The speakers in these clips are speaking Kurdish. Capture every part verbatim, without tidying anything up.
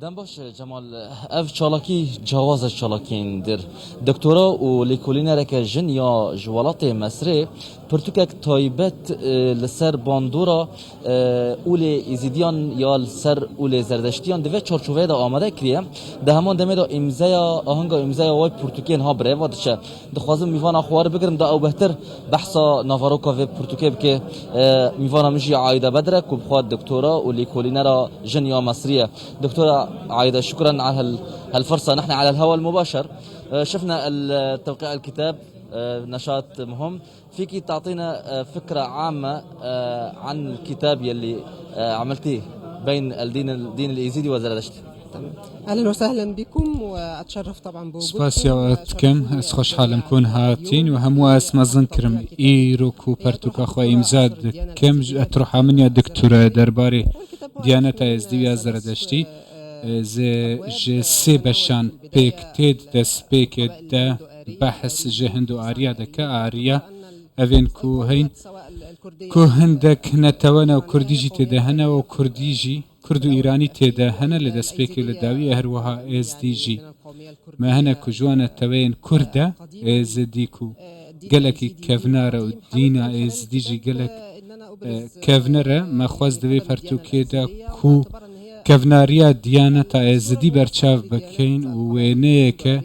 Dem baş Cemal, ev çalakî cewaz e çalakiyên dir. Doktora û lêkolînereke jin ya ji welatê Mesrê pirtûkek taybet, e, li ser bandora, e, ûlê Êzîdiyan ya li ser ûlê Zerdeştiyan di vê çarçoveyê de amade kiriye. Di heman demê de îmzeya, ahenga îmzeya wê pirtûkên ha birêva diçe. Dixwazim mîvana xwe were bigirim, da ew behtir behsa naveroka vê pirtûkê bike. E, mîvana min jî Aîde Bedr e, ku bi xwe doktora û lêkolînera jin ya Mesrî ye. دكتورة عايدة، شكرًا على هال-، هالفرصة. نحن على الهواء المباشر. آه، شفنا ال-، توقيع الكتاب، آه، نشاط مهم. فيكي تعطينا، آه، فكرة عامة، آه، عن الكتاب يلي، آه، عملتيه بين الدين، الدين الإيزيدي وزرادشتي؟ تمام. أهلًا وسهلًا بكم، وأتشرف طبعًا بوجودكم. Spasiya we dikim, ez xweşhal im ku hûn hatîn û hemû ez mezin kirim. Îro ku pertûka xwe îmza dikim, ji etroha min ya doktora derbarê Diyaneta Êzdî û ya Zeredeştî, e, ji, ji sê beşan pêk tê. Di destpêkê de behs ji Hind û Arya dike. Arya, evên ku heyîn, ku hindek netewe ne û Kurdî jî tê de hene û Kurdî jî, Kurd û Îranî tê de hene li destpêkê, li dawî, e, her wiha Êzdî jî. Me hene ku ji wan neteweyên Kurd e, Êzidî ku gelekî kevnar e û dîna Êzidî jî gelek, e, kevner e. Me xwest di vê pertûkê de ku kevnariya Diyaneta Êzidî berçav bikeyn û wêneyeke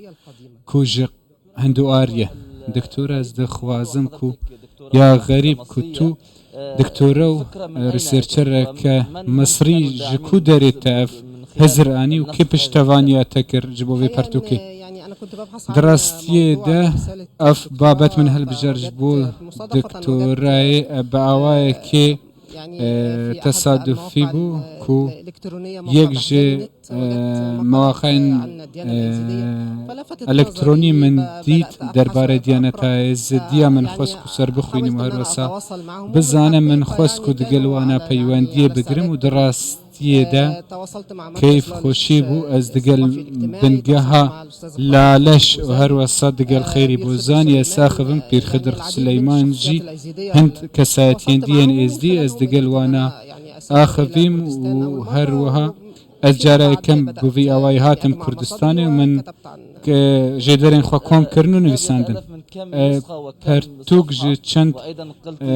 ku ji Hind û Arya. Doktora, ez dixwazim ku ya xerîb ku tu doktora û, e, researchereke Misrî ji ku derê te ev hizir anî û kê piştevaniya te kir ji bo vê pertûkê? Di rastiyê de ev babet min hilbijar ji bo doktorayê, e, bi awayekê, e, tesadufî bû ku yek ji, e, mewaqeyên, e, elektronî min dît derbarê Diyaneta Êzidiya. Min xwest ku ser bixwînim û her wesa bizanim. Min xwest ku digel wana peywendiyê bigirim û di rastiyê de keyf xweşî bû. Ez digel bingeha Laleş û her wesa digel Xeyrî Bozanî ez axivim. Pîr Xidir Sileyman jî hind kesayetiyên dî yên Êzdî, ez digel wana axivîm û her wiha ez cara yekem bi vî awayî hatim Kurdistanê û min, e, jêderên xwe kom kirin û nivîsandin. E, pertûk ji çend, e,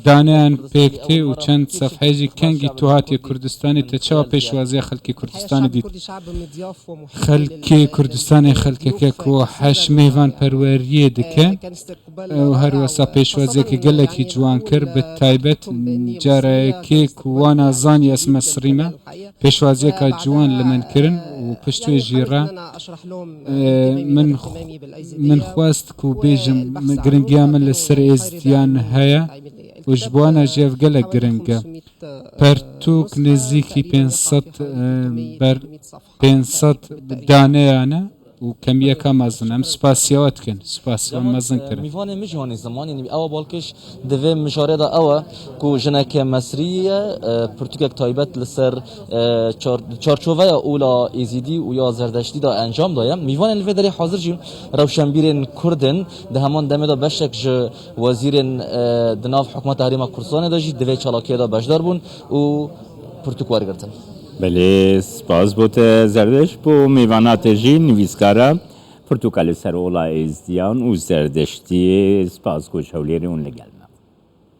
daneyan pêk tê û çend sefheyê jî. Kengî tu hatiye Kurdistanê, te çawa pêşwaziya xelkê Kurdistanê dît? Xelkê Kurdistanê xelkeke ku heş mêvanperweriyê dike û her wesa pêşwaziyeke gelekî ciwan kir, bi taybet carekê ku wana zanî ez Mesrî me, pêşwaziyeka ciwan li min kirin û pişt wê jî re, e, min xw-, min xwest ku bêjim, min, giringiya min li ser Êzdiyan heye û ji bo wana jî ev gelek giring e. Pertûk nêzîkî pênc sed, e, ber pênc sed daneyan e û kemiyeka mezin. Em spasiya we dikin. Spasiya we mezin kirin. Mîvanê min jî wan ê ziman, yanî ew balkêş di vê mijarê de ew e ku jineke Mesrî ye, e, pirtûkek taybet li ser, e, çar-, çarçoveya ola Êzîdî û ya Zerdeştî de encam daye. Mîvanên li vê derê hazir jî rewşenbîrên Kurd in. Di heman demê de beşek ji wezîrên, e, di nav hikûmeta Herêma Kurdistanê de jî di vê çalakiyê de beşdar bûn û pirtûk wergirtin. Belê, spas bo te Zerdeşt, bo mêvana te jî nivîskara pirtûka li ser ola Êzdiyan û Zerdeştiyê. Spas ku ji Hewlêrê hûn li gel.